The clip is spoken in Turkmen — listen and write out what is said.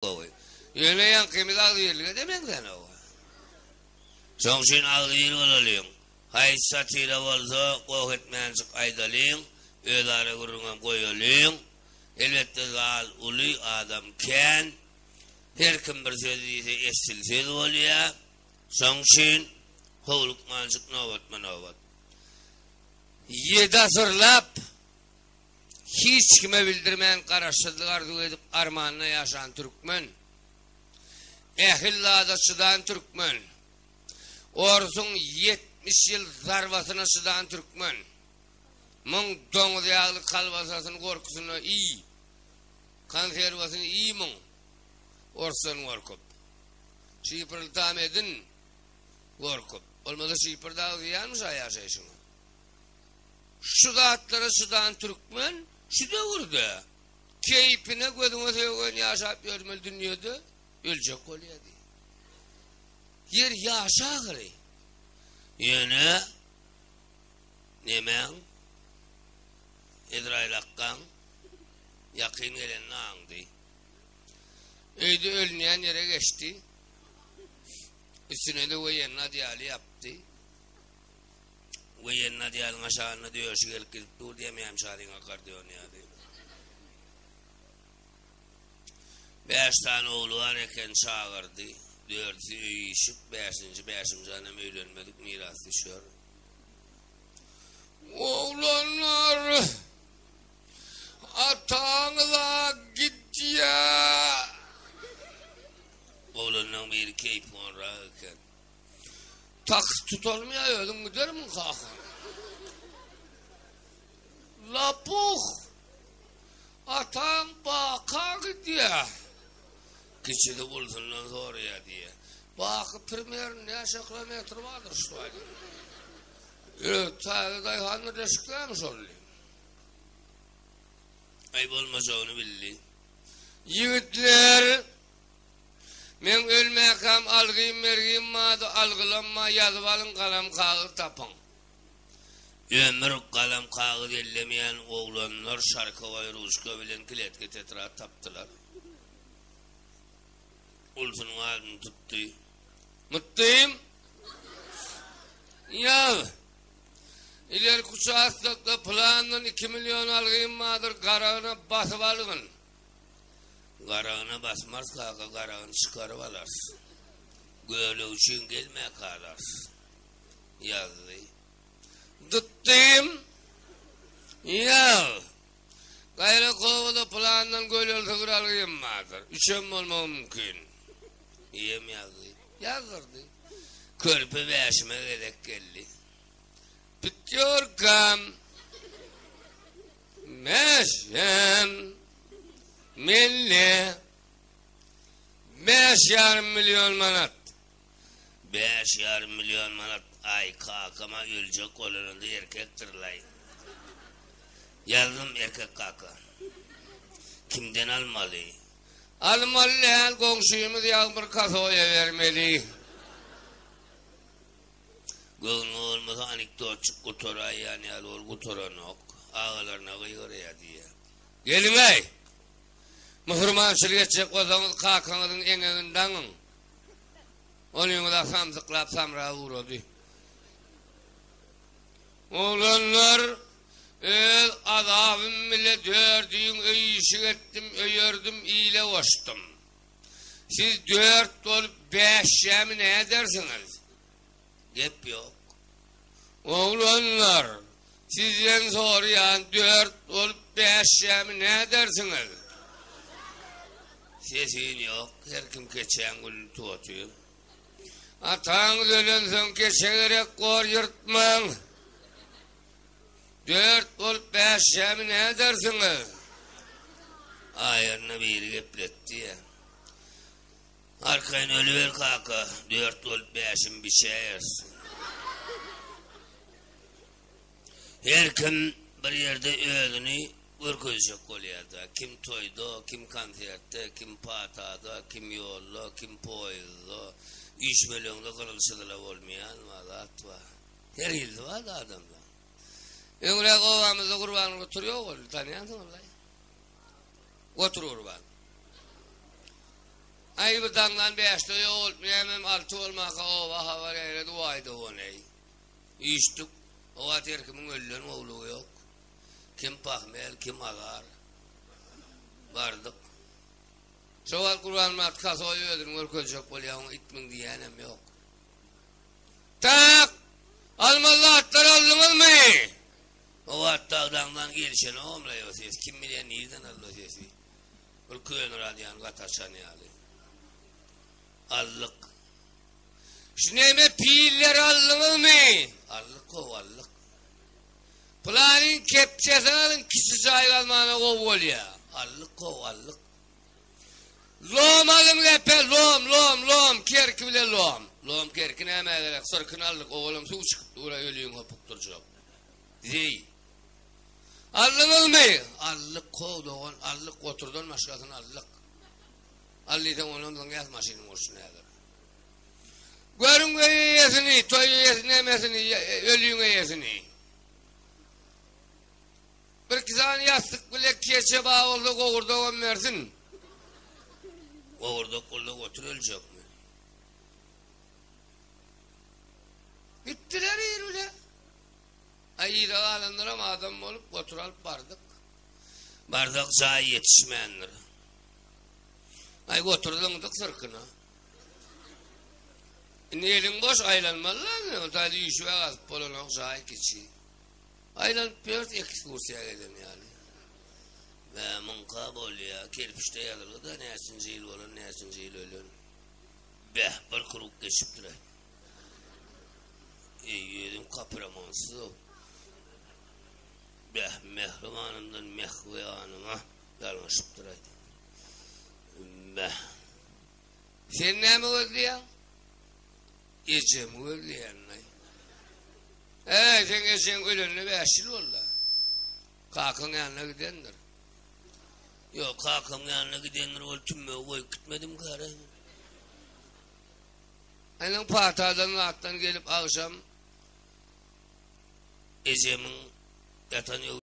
Gowy. Ýöne ýaňkymyz agzybirlige-de meňzänok. Şoň üçin agzybir bolalyň. Haýsy satira bolsa, goh etmänjik aýdalyň, özara gürrüňem goýalyň. Elbetde zal uly, adam kän. Her kim bir söz diýse essil söz bolýar. Şoň üçin howlukmanjyk nobatma-nobat. Ýedi asyrlap Hiç kime bildirmän garaşsyzlyk arzuw edip armanda ýaşan türkmen. Ähli zada çydan türkmen. Orsuň 70 ýyl zarbasyna çydan türkmen. Muň doňuz ýagly kolbasasyny gorkusyna iý. Konserwasyny iý muň. Orsdan gorkup. Şifrli tam edin gorkup. Bolmasa şifr dagy zyýanmyş a ýaşaýşyňa. Şu zatlara çydan türkmen şu döwürde keýpine gözüňe sögün ýaşap ýörmeli dünýede öljek bolýar diý. Ýer ýaşa ahyry. Ýöne nemäň Ezraýyl akgaň ýakyn gelenini aňdy. Öýde ölünýän ýere geçdi. Üstüne-de weýenni adýaly ýapdy. Weýenni adýalyň aşagynda döşi gelip gidip dur diýýär, Mämşadyň akkordeony ýaly. Bäş sany ogly bar eken, çagyrdy. Dördüsi öý-işik, bäşinji Bäşimjanam öýlenmedik, mirasdüşer. Oglanlar, ataňyz-a gidýä. Oglanlaň biri keýpihonrak eken. Taksi tutalmy ýa özüň gidermiň kaka? Lapuh! Ataň Baka gidýä. Kiçisi ulsundan soraýa diýýä. Baky primerno näçe kilometr bardyr şu taýdan? Öz täze daýhan birleşikdämi şol diýip. Aý bolmajagyny bildi. Ýigitler! Meň ölmäkäm algym-bergim bardy, algylamma, ýazyp alyň, galam-kagyz tapyň. Ömür galam-kagyz ellemeýän oglanlar şarkowaý ruçka bilen kletke-tetrad tapdylar. Ulusynyň adyny tutdy. Mutdym! Ýaz! Ilerki uçastokda pylandan iki million algym bardyr, garagyna basyp algyn. Garagyna basmarys kaka, garagyny çykaryp alarys. Göle üçin gelmäkä alarys. Ýazdy. Dytdym. Ýaz. Gaýra kowada pylandan göleli sygyr algym bardyr. Üçem bolmagy mümkin. Ýem ýazdy. Ýazdyrdy. Körpe bäşime gezek geldi. Pütýorkam. Mäşem melle 5,5 million manat. 5,5 million manat aý kakama öljek bolanynda erkekdirlaý. Ýazdym erkek kaka. Kimden almaly? Almaly däl goňşymyz Ýagmyr kasoýa bermeli. Göwnüňe bolmasa anekdotjyk gutaraýýan ýaly ol gutaranok. Agalaryna gygyrýar diýýär. Geliň-äý! Musurmançylyk etjek bolsaňyz kakaňyzyň eňegini daňyň. Onyňyz-a samsyklap samrap ugrady. Oglanlar, öz azabym bile dördüň öý-işik etdim, öýerdim, ile goşdum. Siz dört bolup bäşjämi nädersiňiz? Gep ýok. Oglanlar, sizden soraýan dört bolup bäşjämi nädersiňiz? Ses-üýn ýok, her kim keçäň gülüni tutup otyr. Ataňyz ölensoň keçe gerek gor ýyrtmaň. Dört bolup bäşjämi nädersiňiz? Aýaryna biri gepletdi. Arkaýyn ölüber kaka, dört bolup bäşim biçäýeris. Her kim bir ýerde özüni görkezjek bolýar-da. Kim toýda, kim konsertde, kim patada, kim ýolda, kim poýezda. Üýşmeleňde gyryl-çyzyla bolmaýan bar, zat bar. Her hilisi bar-da adamlaň. Öňräk obamyzda Gurban Gotur ýok boldy, tanýansyňyz-laý. Gotur Gurban. Aý bir daňdan bäşde ýok bolup nämem alty bolmaka oba habar ýaýrady waý dogan-eý. Üýşdük. O wagt her kimiň ölden gowlugy ýok. Kim pahmel, kim azar. Bardyk. Şo wagt Gurbanmyrat kasoý özüni görkezjek bolýar, oňa itmiň diýýänem ýok. Tak! Almaly zatlary aldyňyzmy? O wagt dagdaňdan gelşenogam-laý o ses. Kim bilýär nirden aldy o sesi. Bir köne radiony gaty açan ýaly. Aldyk. Şu neme pilleri aldyňyzmy? Aldyk how, aldyk. Pylanyň kepjesini alyň, kiçi jaý gazmana gowy bolýa. Aldyk how, aldyk. Lom alyň lepe, lom, lom, lom, kerki bile lom. Lom kerki nämä gerek, syrkyny aldyk, owalam suw çykyp dur-a ölüň hopukdyrjak. Zeý. Aldyňyzmy? Aldyk how dogan, aldyk, goturdan başgasyny aldyk. Al diýseň onam zyňýas maşynyň urşuna häzir. Görüň öý eýesini, toý eýesini nemesini, ölüň eýesini. Birki sany ýassyk bile keçe bar bolsa gowurdagam bersin. Gowurdak bolsa otur öljekmi? Gitdiler ir bile. Aý yza galanlaram adam bolup gotur alyp bardyk. Barsak jaý ýetişmändir. Aý gotur zyňdyk syrkyna. Indi eliň boş aýlanmaly-da indi. Ol taýda üýşüp-ä gazyp bolanok jaý kiçi. Aýlanyp ýörüs ekskursiýa gelen ýaly. Bä muňka bolýa. Kerpiçde ýazylgy-da näçinji ýyl bolan, näçinji ýyl ölen. Bäh bir krug geçipdir-aý. Eý, özüň kapyramansyz-ow. Bäh, mähribanymdan mährianyma ýalňyşypdyr-aý. Bäh. Sen näme gözleýäň? Ejemi gözleýän-aý. Äý, seň ejeň ölenine bäş ýyl boldy. Kakaň ýanyna gidendir. Ýok, kakam ýanyna gidendir, ol tümmegi goýup gitmedimkä-raý. Iniň patadan zatdan gelip agşam ejemiň ýatan.